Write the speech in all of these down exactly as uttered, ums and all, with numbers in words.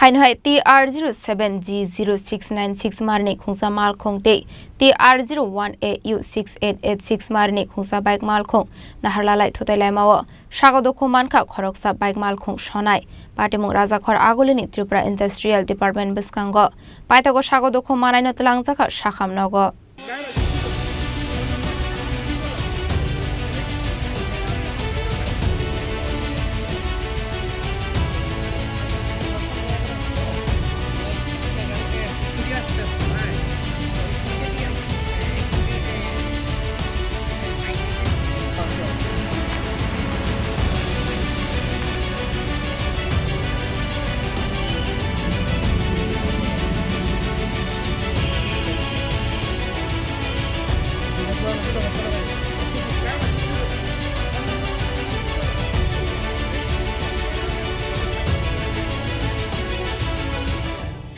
Haino hai T R zero seven G zero six nine six marini khungsa malkhung tei T R zero one A U six eight eight six marini khungsa bike malkhung naharlalai thutai laimao. Sago dukhu mankha khoroksa bike malkhung sonai. Patimung Rajakhor Agulini Tripura Industrial Department bwskango. Paithago sago dukhu manaino twlangjakha sakham nogo.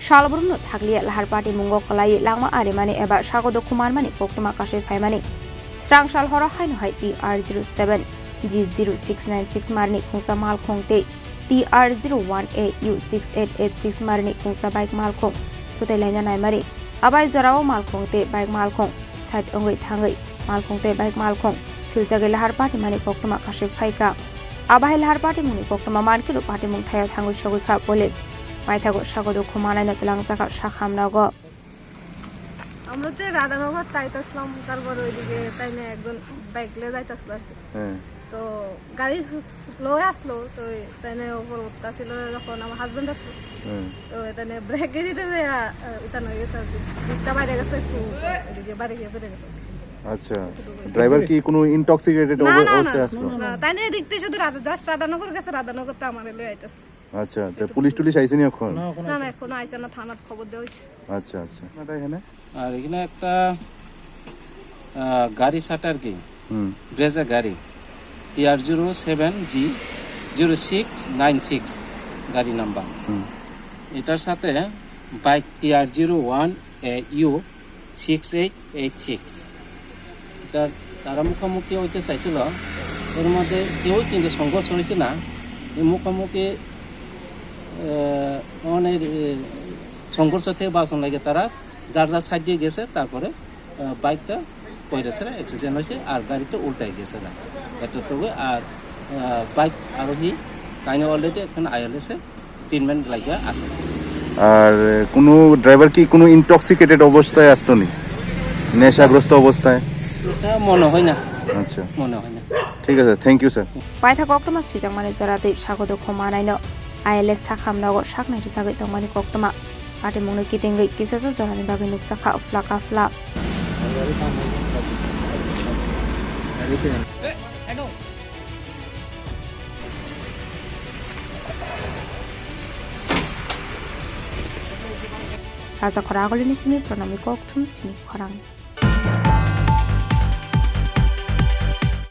Salbrumno thakliya lahar patimungo kwlaiwi langma arimani eba sago dukhu manmani koktwma kasui phaimani. Srang sal horo haino hai T R zero seven G zero six nine six marini khungsa malkhung tei T R zero one A U six eight eight six marini khungsa bike malkhung thutai laina naimari. Abai jorao malkhung tei bike malkhung side wngwi thangwi malkhung tei bike malkhung philjagwi lahar patimani koktwma kasui phaikha. Abahai lahar patimungni koktwma mankhe patimung thaio thangwi sogwi kha police. Paithago sago dukhu manaino twlangjakha sakham nogo. আমরা তো রাধানগর তাইতাসলাম, তারপর ওইদিকে তাই না একজন বাইক নিয়ে যাইতাসলো আর কি। হ্যাঁ। তো গাড়ি স্লো আসলো, তো তাই না ওপর উঠতা ছিল, যখন আমার হাজবেন্ড আসলো, হ্যাঁ। তো তাই না ব্রেকে দিতে যায়, আহ, উঠানো হয়ে গেছে আর কি। দিকটা বাইরে গেছে একটু, এদিকে বাইরে গিয়ে পড়ে গেছে। আচ্ছা, ড্রাইভার কি কোনো ইনটক্সিকেটেড না, না, না, অবস্থায় না, আসলো? না, তাই না এদিক থেকে শুধু রাধা, জাস্ট রাধানগর গেছে, রাধানগর তো আমার লয়ে আইতাছে। আচ্ছা, তো পুলিশ টুলিশ আইসেনি এখন? না, না, এখনো আইসে না, থানাত খবর দেওয়া হয়েছে। আচ্ছা, আচ্ছা। আপনারা এখানে? আর এখানে একটা, আহ, গাড়ি সাটার কি? হুম। ব্রেজা গাড়ি, T R zero seven G zero six nine six গাড়ি নাম্বার। হুম। এটার সাথে bike T R zero one A U six eight eight six। এটা তারা মুখোমুখি হইতে চাইছিল, এর মধ্যে কেউই কিন্তু সংঘর্ষ হয়েছে না। এই মুখোমুখি, আহ, মানে, এ, সংঘর্ষ থেকে বাঁচানোর লাগে তারা যার যার সাইড দিয়ে গেছে, তারপরে, আহ, বাইকটা পড়ে ছেড়ে অ্যাক্সিডেন্ট হয়েছে আর গাড়িটা উল্টাই গেছে গা। এতটুকু। আর, আহ, বাইক আরোহী তাইনে অলরেডি এখন আইএলএসে ট্রিটমেন্ট লাগিয়া আছে। আর কোনো ড্রাইভার কি কোনো ইনটক্সিকেটেড অবস্থায় আসতো নি? নেশাগ্রস্ত অবস্থায়? এটা মনে হয় না। আচ্ছা। মনে হয় না। ঠিক আছে, thank you, sir. Paithago koktwma swijakmani jora tei sago dukhu manaino I L S sakham nogo saknai rwjagwi tongmani koktwma. Patimungno kitingwi kisasa jorani bagwi nukjakha phla ka phla. Rajakhor Agulini simi Pranami Kokthum chini khorang.